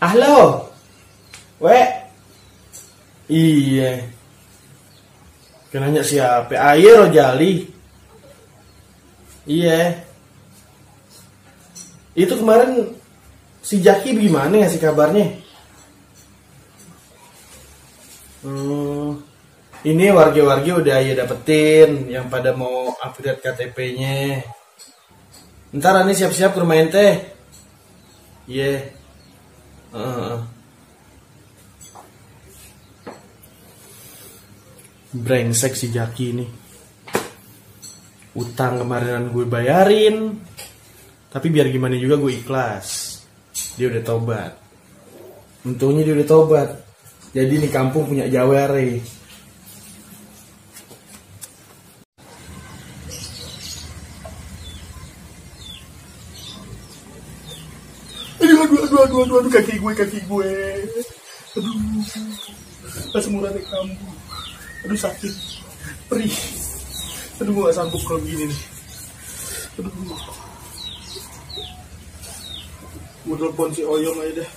Halo, iya. Kenanya siapa? Ayo Rojali. Iya. Itu kemarin si Jaki gimana ya sih kabarnya? Ini warga-warga udah ya dapetin yang pada mau upgrade KTP-nya. Ntar ini siap-siap ke rumah ente. Iya. Brengsek si Jaki ini. Utang kemarinan gue bayarin, tapi biar gimana juga gue ikhlas. Dia udah tobat. Untungnya dia udah tobat. Jadi nih kampung punya jawere. Aduh, kaki gue. Aduh, asam uratnya kambuh. Aduh, sakit, perih. Aduh, gue gak sanggup kalau begini nih. Aduh, gue telepon si Oyong aja dah.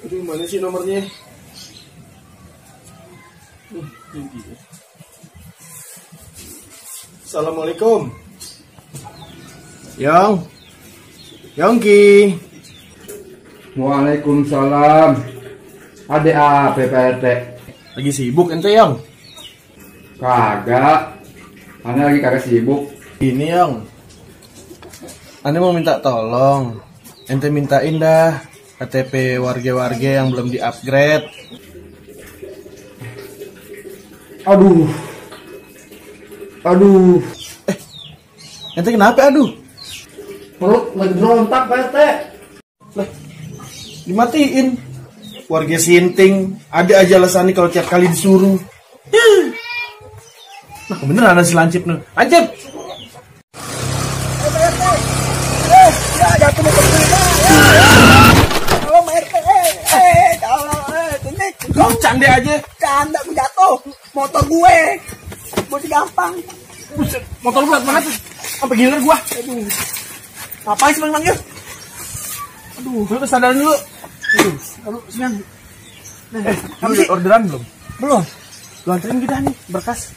Aduh, mana sih nomornya? Ini. Assalamualaikum. Yongki. Waalaikumsalam. Ade apa Pak RT? Lagi sibuk ente, Yong? Kagak. Ane lagi kagak sibuk. Ini, Yong. Ane mau minta tolong. Ente mintain dah KTP warga-warga yang belum di-upgrade. Aduh. Ente kenapa, aduh? Perut lagi berontak Pak RT. Lah, dimatiin. Warga sinting, ada aja alasannya kalau tiap kali disuruh. Nah, beneran ada si Lancip nih. Lancip! Jatuh motor gue. Tolong RT. Tolong. Kau canda aja. Canda gue jatuh. Motor gue. Bodi gampang. Buset, motor lu berat banget. Sampai gilir gua. Aduh. Ngapain sih manggil? Aduh, lu kesadaran dulu. Lalu senang. Lu udah orderan belum? Belum. Lu anterin kita nih, berkas.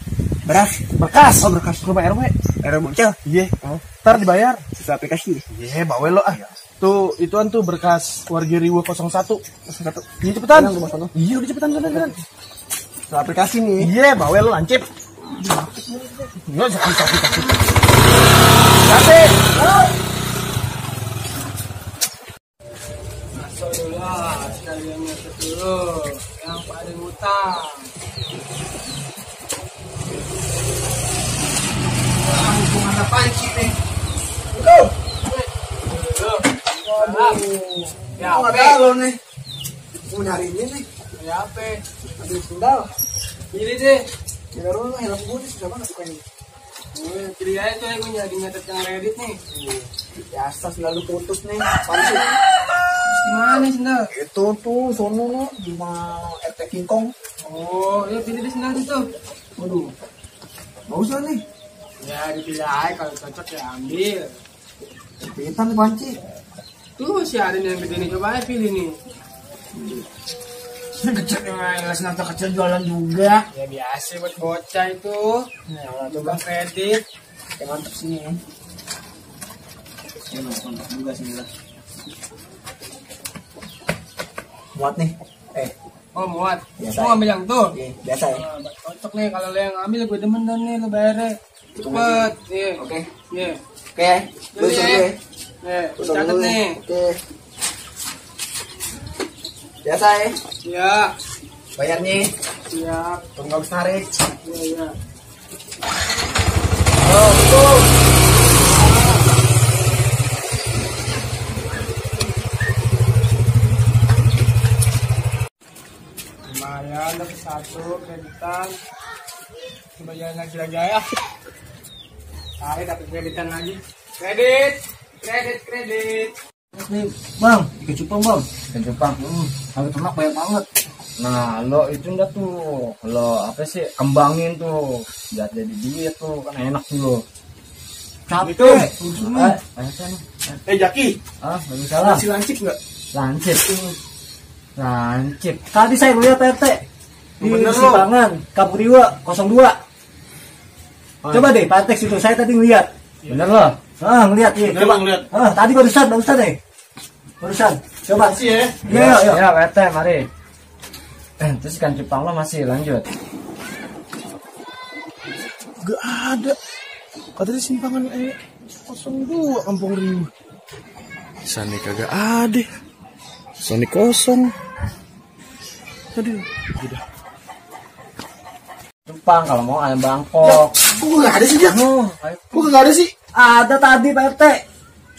Berkas. Oh, berkas ke rumah RW. RW bocil. Iya. Ntar dibayar. Susah aplikasi. Iya, bawa lo ah. Tuh, ituan tuh berkas warga Riwo 01. Iya, cepetan. Iya, udah cepetan. Susah aplikasi nih. Iya, bawa lo Lancip. Enggak sakit. Kasih. Masuk dulu lah, sekalian nyatet dulu yang paling utang. Hubungan apaan sih nih? Ya apa lo nih? Mau nyari ini nih. Ya apa? Ambil sendal. Pilih deh. Kira lu helm gue nih susah banget sukanya. Pilih aja tuh yang gue nyari nyatet yang Reddit nih. Biasa selalu putus nih. Apaan sih? Gimana sendal? Itu tuh sono no di rumah RT King Kong. Oh, ya pilih deh sendal itu. Waduh. Gak usah nih. Ya dipilih aja, kalau cocok ya ambil. Hitam nih panci. Tuh si Arin yang gede nih, coba aja pilih nih. Ini kecil yang senata kecil jualan juga. Ya biasa buat bocah itu. Nah, Coba kredit. yang mantap sini ya. Ini mantap juga sini lah. Muat nih. Oh muat. Biasa Mau ya? ambil yang tuh. Iya, biasa ya. Nah, cocok nih kalau lo yang ambil gue demen dan nih lo bayarnya. Cepet. Iya. Oke. Iya. Oke, lu Iya. suruh gue. Nih, Lu catat dulu. nih. Oke. Biasa ya. Iya. Bayarnya. Siap. Tunggu habis tarik. Iya, iya. Oh, betul. Lumayan dapat satu kreditan. Coba jalan lagi ya. Tarik dapat kreditan lagi. Kredit. Nih, Bang, ikan cupang, Bang. Ikan cupang. Harga ternak banyak banget. Nah, lo itu enggak tuh. Lo apa sih kembangin tuh. Biar jadi duit tuh, kan enak tuh lo. Capek. Jaki, Waalaikumsalam. si lancip nggak? Lancip. Lancip. Tadi saya lihat Pak RT di Bener lo. Simpangan Kapuriwa 02. Coba deh Pak RT situ, saya tadi ngeliat. Bener loh. Ngeliat nih. Bener Coba. lo ngeliat. Tadi barusan deh. Barusan. Coba. Makasih ya. Iya. Ya, Pak RT, mari. Terus ikan cupang lo masih lanjut. Gak ada. Katanya simpangan 02 Kampung Riwa. Sana kagak ada. Sony kosong. Aduh, udah. Cupang kalau mau ayam Bangkok. Kok gak ada sih, Jak? Ayo. Kok gak ada sih? Ada tadi Pak RT.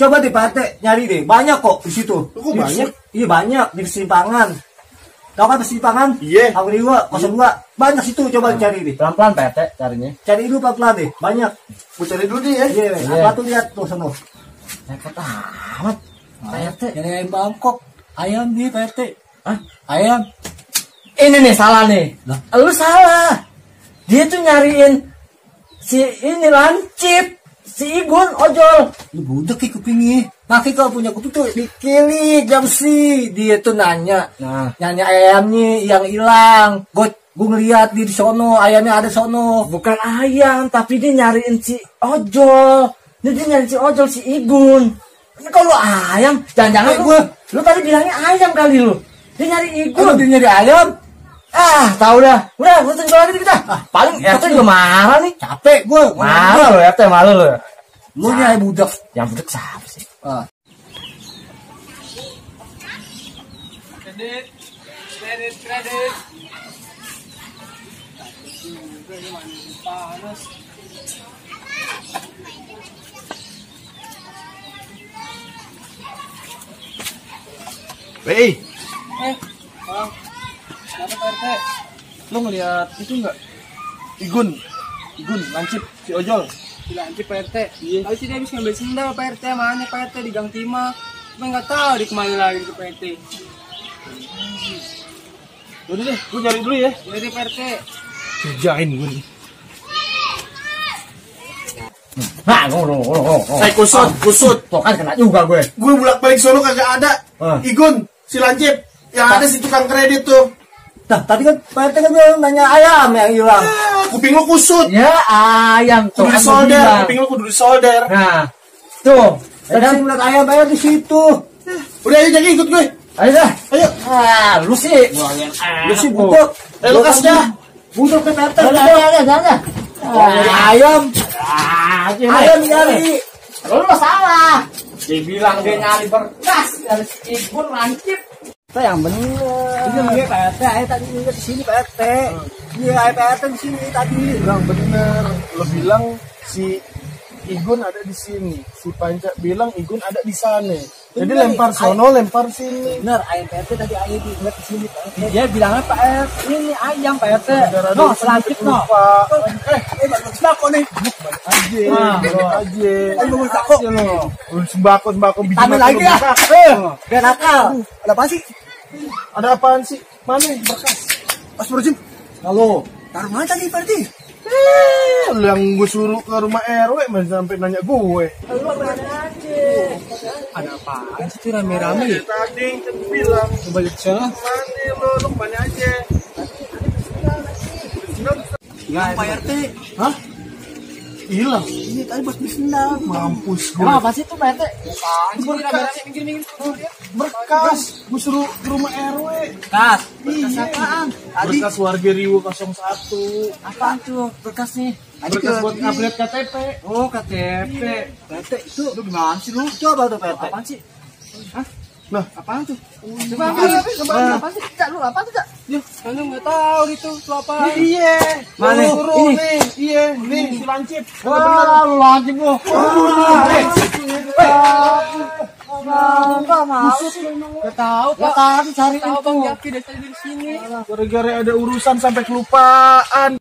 Coba deh Pak RT nyari deh. Banyak kok di situ. Kok banyak? Iya banyak di simpangan. Tahu kan persimpangan? Iya. Kapuriwa 02. Banyak situ, coba cari deh. Pelan-pelan Pak RT carinya. Cari dulu pelan-pelan deh. Banyak. Gue cari dulu deh ya. Iya. Apa tuh lihat tuh sono. Repot amat. Pak RT Nyari ayam Bangkok. Ayam nih Pak RT. Hah? Ayam. Ini nih salah nih. Lu salah. Dia tuh nyariin si ini lancip, si Igun ojol. Lu budak ke kupingnya. Maki kalau punya kuping tuh dikili jam sih. Dia tuh nanya. Nanya ayamnya yang hilang. Gue ngeliat di sono, ayamnya ada sono. Bukan ayam, tapi dia nyariin si ojol. Dia nyariin si ojol, si Igun. Ini kalau ayam, jangan-jangan lu tadi bilangnya ayam kali lu. Dia nyari Igun. Dia nyari ayam. Tahu dah. Udah, gue tinggal lagi kita. Paling RT juga marah nih. Capek gue. Marah lo RT, malu lo. Lu nyari budak. Yang budak siapa sih? Kredit. Panas. Wei, Bang. Kenapa Pak RT? lo ngeliat itu nggak? Igun, lancip, si ojol. Lancip Pak RT. Iya. Tadi sih dia habis ngambil sendal Pak RT. Mana Pak RT di Gang Timah. Cuma nggak tahu di kemana lagi ke Pak RT. Udah deh, gue cari dulu ya. Jadi Pak RT. Kerjain gue nih. Kusut. Tuh kan kena juga gue. Gue bolak-balik Solo kagak ada. Igun, si lancip. Yang ada si tukang kredit tuh. Nah, tadi kan Pak RT kan bilang nanya ayam yang hilang. Kuping lo kusut. Ya, ayam tuh. Kudu kan disolder. gua bilang. Kuping lo kudu disolder. Nah, tuh. Tadi ngeliat ayam di situ. Udah ayo jadi ikut gue. Ayo dah. Ayo. Lu sih. Lu sih butuh. Lekas dah. Butuh ke RT. Jangan. Ayam. Ayam nyari. Lu salah. Dia bilang dia nyari berkas dari Igun lancip. Itu yang bener. Iya Pak RT. Ayo tadi lihat di sini Pak RT. Iya Pak RT di sini tadi. Bilang bener. Lo bilang si Igun ada di sini. Si Panca bilang Igun ada di sana. Jadi Bener, lempar sono, lempar sini. Bener, ayam Pak RT tadi ayam dilihat di sini Pak RT. Dia bilangnya Pak RT ini ayam Pak RT. No, selanjut no. Sembako nih. Aja. Sembako biji Tambahin lagi ya. Biar nakal. Ada apa sih? Ada apaan sih? Mana berkas? Astagfirullahaladzim. Halo. Taruh mana tadi Pak RT? Lu yang gue suruh ke rumah RW masih sampai nanya gue. Ada apaan sih rame-rame ya? Tadi kan bilang Balik sana. mana lo kemana aja? Hilang Pak RT. Hah? Hilang. Ini tadi buat beli sendal. Mampus gue. Apa sih itu Pak RT? Berkas. Gue suruh ke rumah RW. Kas. Berkas apaan? Berkas warga Riwo 01. Apaan tuh berkasnya? Berkas buat update KTP. Oh KTP. RT itu lu gimana sih lu? Itu apa tuh Pak RT? Apaan sih? Hah? Nah, Apaan tuh? Coba apa sih? Cak lu apa tuh Cak? Ya, saya nggak tahu itu apa. iya. Mana? Suruh Ini. nih. Iya, nih si lancip. Wah, lu lancip lu. Enggak mau sih. Nggak tahu Ya Pak. tadi cari Tahu itu. Bang Jaki dari tadi di sini. Gara-gara ada urusan sampai kelupaan.